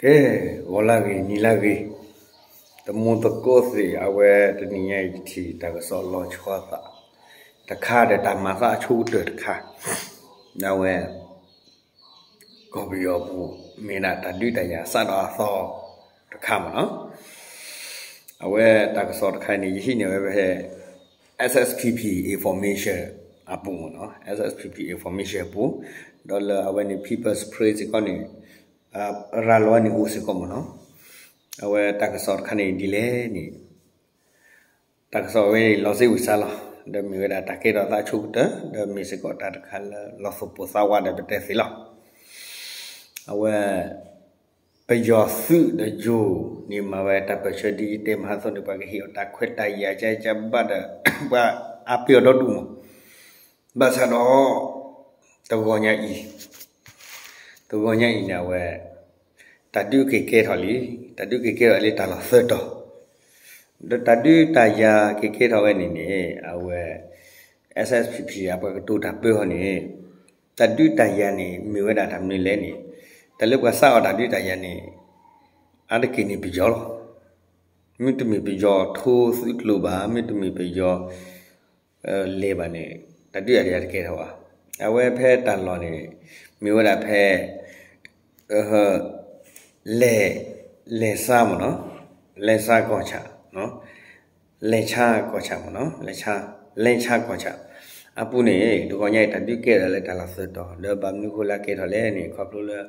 ကဲ, ဂီၤလၢဂ့ၤ နံၤလၢဂ့ၤ, သမူသကိးသ့ၣ်, အဝဲတနံၤညါအံၤ ယထံၣ်တၢ်ကစီၣ်လီၤဆီသးတခါ ဒီးတၢ်မၤသးအဆိကတၢၢ်တခါ, အဝဲ ကီၢ်ပယီၤပူၤ မ့ၢ်ဒၣ်တၢ်ဒုးတၢ်ယၤစးထီၣ်အသီတခါမ့ၢ်နီၤ. အဝဲတၢ်ကစီၣ်တခါန့ၣ် ယဟံးန့ၢ်ဝဲဖဲ S S P P information အပူၤမ့ၢ်နီၤ, S S P P information အပူၤ, ဒီးလၢအဝဲန့ၣ် People's Spring စ့ၢ်ကီးန့ၣ် ရၤလီၤန့ၣ်အိၣ်စ့ၢ်ကီးမ့ၢ်နီၤ. အဝဲတၢ်ကစီၣ်တခါန့ၣ်ဒ်လဲၣ်န့ၣ် တၢ်ကစီၣ်ဝဲန့ၣ်လီၤစ့ဝံၤစါလီၤ, ဒီးမ့ၢ်ဝဲဒၣ်တၢ်ကဲထီၣ်သးဆိကတၢၢ်, ဒီးမ့ၢ်စ့ၢ်ကီးတၢ်တခါလၢလီၤသပိးသးဝးဒီးပတဲသ့လီၤ. အဝဲ ပယီၤသုးဒီးယိၤန့ၣ် မၤဝဲတၢ်ပၢၢ်ဆၢဒ်ယတဲမဟါအသိးန့ၣ် ပှၤကဟ့ၣ်အီၤတၢ်ခွဲးတၢ်ယာ်ကကဘၣ်ဒီး ပှၤအါပ့ၤအီၤဒီဒူၣ်မး, ဘၣ်ဆၣ်ဒီး တဂီၤညါအံၤ တဂီၤညါအံၤန့ၣ် အဝဲ တၢ်ဒုးက့ၤကဲထီၣ်လံ, တၢ်ဒုးက့ၤကဲထီၣ်လံတၢ်လီၢ်သၢတီၤ, ဒီးတၢ်ဒုးတၢ်ယၤက့ၤကဲထီၣ်ဝဲန့ၣ်န့ၣ် အဝဲ S S P P အပှၤကတိၤတၢ်ပၢဟီန့ၣ် တၢ်ဒုးတၢ်ယၤန့ၣ် မ့ၢ်ဝဲဒၣ်တၢ်မနုၤလဲၣ်န့ၣ်, တၢ်လၢပှၤစးအီၤတၢ်ဒုးတၢ်ယၤန့ၣ် အါတက့ၢ်န့ၣ်ပယီၤလီၤ. မ့တမ့ၢ်ပယီၤထိသုးကျိၤဘၣ်, မ့တမ့ၢ်ပယီၤ လဲၤဘၣ်န့ၣ် တၢ်ဒုးတၢ်ယၤတကဲထီၣ်ဘၣ်. အဝဲဖဲတၢ်လီၢ်န့ၣ် မ့ၢ်ဝဲဒၣ်ဖဲ လဲၤ လဲၤဆါမ့ၢ်နီၤ, လဲၤဆါကီၢ်ဆၣ်, လဲၤဆါကီၢ်ဆၣ်မ့ၢ်နီၤ, လဲၤဆါကီၢ်ဆၣ် အပူၤန့ၣ် တဂီၤညါအံၤ တၢ်ဒုးကဲထီၣ်လၢတၢ်လီၢ်သၢတီၤ, ဒီးဘၣ်မနုၤဃိလၢကဲထီၣ်လဲၣ်န့ၣ် ခီဖျိလၢ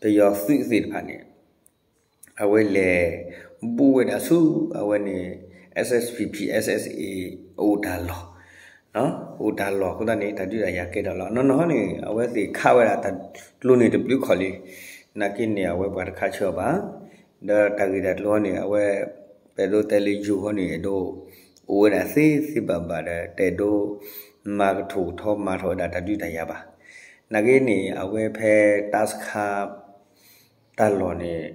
ပယီၤသုးသ့ၣ်တဖၣ်န့ၣ် အဝဲလဲၤ ဘူးဝဲဒၣ်ဆူ အဝဲန့ၣ် S S P P, S S A အအိၣ်တၢ်လီၢ်, အအိၣ်တၢ်လီၢ်အဃိသတးန့ၣ် တၢ်ဒုးတၢ်ယၤကဲထီၣ်လီၤ. နီၢ်နီၢ်န့ၣ် အဝဲသ့ၣ်ခးဝဲဒၣ်တၢ်ကျိန့ၣ်တဘျုးခီၣ်လံ, နာ်က့န့ၣ် အဝဲပှၤတခးဆၢအီၤဘၣ်, ဒီးတၢ်ဂ့ၢ်တၢ်ကျိၤန့ၣ် အဝဲ ပအဲၣ်ဒိးတဲလၢယိၤဃီန့ၣ် အဲၣ်ဒိး အိၣ်ဝဲဒၣ်သ့သ့ဘၣ်ဘၣ်ဒီး တအဲၣ်ဒိး မၤကထိၣ်ကထီမၤထီၣ်ဝဲဒၣ်တၢ်ဒုးတၢ်ယၤဘၣ်. နာ်က့န့ၣ် အဝဲဖဲတၢ်စခါ တၢ်လီၢ်န့ၣ်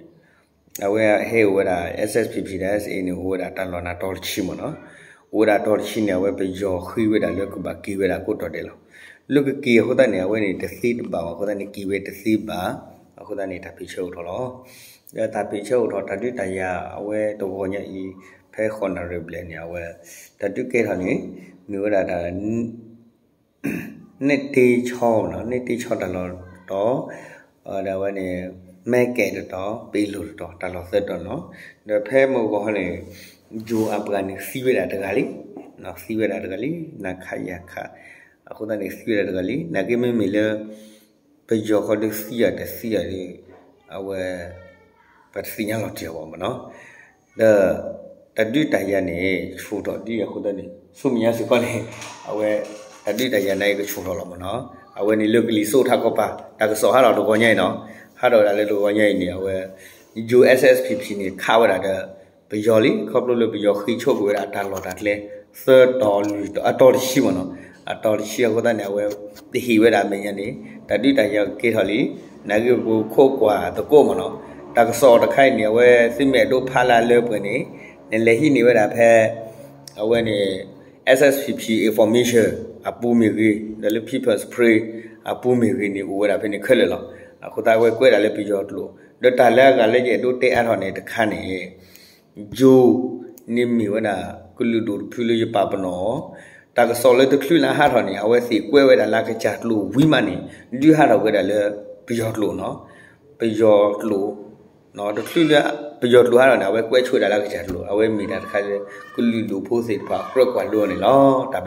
အဝဲဟဲအိၣ်ဝဲဒၣ် S S P P ဒီး S A န့ၣ် အိၣ်ဝဲဒၣ်တၢ်လီၢ်နၢ်တီတဆံမ့ၢ်နီၤ, အိၣ်ဝဲဒၣ်တီတဆံန့ၣ် အဝဲပယီၤဃ့ဝဲဒၣ်လၢကဘၣ်က့ၤဝဲဒၣ်ကိးတီၤဒဲးလီၤ. လၢကက့ၤအဃိသတးန့ၣ် အဝဲန့ၣ်တသ့တဘၣ်အဃိသတးန့ၣ် က့ၤဝဲတသ့ဘၣ်, အဃိသတးန့ၣ် တၢ်ဖံးဆၢအိၣ်ထီၣ်လီၤ. ဒီးတၢ်ဖံးဆၢအိၣ်ထီၣ်တၢ်ဒုးတၢ်ယၤ အဝဲတဂီၤညါအံၤ ဖဲဃိးနၣ်ရံၣ်ဘျဲၣ်န့ၣ် အဝဲ တၢ်ဒုးကဲထီၣ်န့ၣ် မ့ၢ်ဝဲဒၣ်တၢ် န့ၢ်တ့ဆီမ့ၢ်နီၤ, န့ၢ်တ့ဆီတၢ်လီၢ်တတီၤ, ဒီးအဝဲန့ၣ် မဲကဲးတတီၤ, ပ့ၤလိာ်တတီၤ, တၢ်လီၢ်သၢတီၤနီၤ. ဒီးဖဲမုၢ်ဂီၤန့ၣ် ယိၤအပှၤန့ၣ်သံဝဲဒၣ်တဂၤလံ, သံဝဲဒၣ်တဂၤလံ, နခယခ, အဃိသတးန့ၣ် သံဝဲဒၣ်တဂၤလံ. နာ်က့မ့မ့ၢ်လၢ ပယီၤဃီဒုးသံယၤတသံယၤဒီး အဝဲ ပတသ့ၣ်ညါလီၤတံၢ်အီၤဘၣ်မ့ၢ်နီၤ. ဒီး တၢ်ဒုးတၢ်ယၤန့ၣ် ဆူၣ်ထီၣ်ဒ်အဃိသတးန့ၣ် ဆူမဲာ်ညါစ့ၢ်ကီးန့ၣ် အဝဲ တၢ်ဒုးတၢ်ယၤန့ၣ်ကဆူၣ်ထီၣ်လီၤမ့ၢ်နီၤ. အဝဲန့ၣ်လၢကလံၤစိးထးခီပၤ တၢ်ကစီၣ်ဟးထီၣ်တဂီၤညါအံၤနီၤ, ဟးထီၣ်ဝဲဒၣ်လၢတဂီၤညါအံၤန့ၣ် အဝဲ U S S P P န့ၣ် ခးဝဲဒၣ်ဒီး ပယီၤလံ ခီဖျိလၢပယီၤဃ့ဆိကမိၣ်ဝဲဒၣ် တၢ်လီၢ်တၢ်ကျဲ သၢတီၤလွံၢ်တီၤ အတီၤတဆံမ့ၢ်နီၤ, အတီၤတဆံအဃိသတးန့ၣ် အဝဲ တဟ့ၣ်ဝဲဒၣ်အမဲာ်ညါန့ၣ် တၢ်ဒုးတၢ်ယၤကကဲထီၣ်လံ, နာ်က့ပခိးကွၢ်သကိးမ့ၢ်နီၤ, တၢ်ကစီၣ်တခါအံၤန့ၣ် အဝဲသုမ့ၢ်အဲၣ်ဒိးဖးလၢလၢပှဲၤန့ၣ် နလဲၤဟံးန့ၢ်ဝဲဒၣ်ဖဲ အဝဲန့ၣ် S S P P information အပူၤမ့ၢ်ဂ့ၤ ဒီးလၢ People's Spring အပူၤမ့ၢ်ဂ့ၤန့ၣ် အိၣ်ဝဲဒၣ်ဖဲန့ၣ်ခဲလၢာ်လီၤ. အဃိသတးအဝဲကွဲးဒၣ်လၢပယီၤကျိာ် ဒီးတၢ်လၢအဂၤလၢယအဲၣ်ဒိးတဲအါထီၣ်န့ၣ်တခါန့ၣ် ယိၤန့ၣ်မ့ၢ်ဝဲဒၣ် ကလုာ်ဒိၣ်တဖုလၢယပာ်ပနီၣ်အီၤ, တၢ်ကစီၣ်လၢတချုးလၢဟးထီၣ်န့ၣ် အဝဲသ့ၣ်ကွဲးဝဲဒၣ်လၢအကစၢ်ကျိာ်ဝံၤမးန့ၣ် ဒုးဟးထီၣ်ဝဲဒၣ်လၢ ပယီၤကျိာ်နီၤ, ပယီၤကျိာ် တချုးလၢ ပယီၤကျိာ်ဟးထီၣ်န့ၣ် အဝဲကွဲးဆိဝဲဒၣ်လၢအကစၢ်ကျိာ် အဝဲမ့ၢ်တၢ်တခါလၢ ကလုာ်ဒိၣ်ဖိသ့ၣ်တဖၣ်ကြၢးကွၢ်လိအီၤန့ၣ်လီၤ. တၢ်ဘျုး